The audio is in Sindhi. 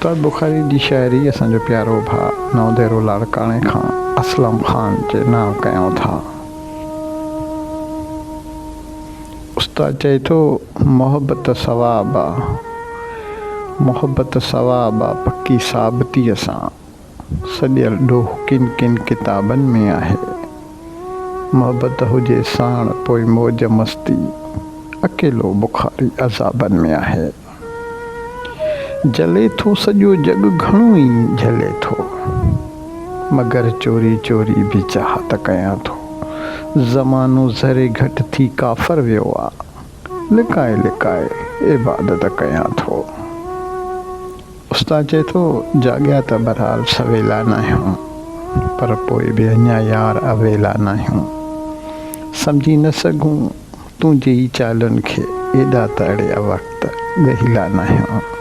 استاد بخاري جي شاعري اسان جو پيارو ڀاء نئوديرو لاڙڪاڻي کان اسلم خان جي نانء ڪيون ٿا. استاد چئي ٿو، محبت ثواب آ، محبت ثواب آ پڪي ثابتيء سان، سڏيل ڏوهه ڪن ڪن ڪتابن ۾ آهي. محبت هجي ساڻ پوء موج مستي، اڪيلو بخاري عذابن ۾ آهي. جلي ٿو سڄو جڳ گهڻو ئي جهلي ٿو. مگر چوري چوري به چاهت ڪيان ٿو. زمانو ذري گهٽ ٿي ڪافر ويو آ. لڪائي لڪائي عبادت ڪيان ٿو. استاد چئي ٿو، جاڳيا ته بھرحال سويلا ناهيون، پر پوء به اڃا يار اويلا ناهيون. سمجهي نه سگهون تنهنجي ئي چالن کي، ايڏا ته اڙي اوقت ڳهيلا ناهيون.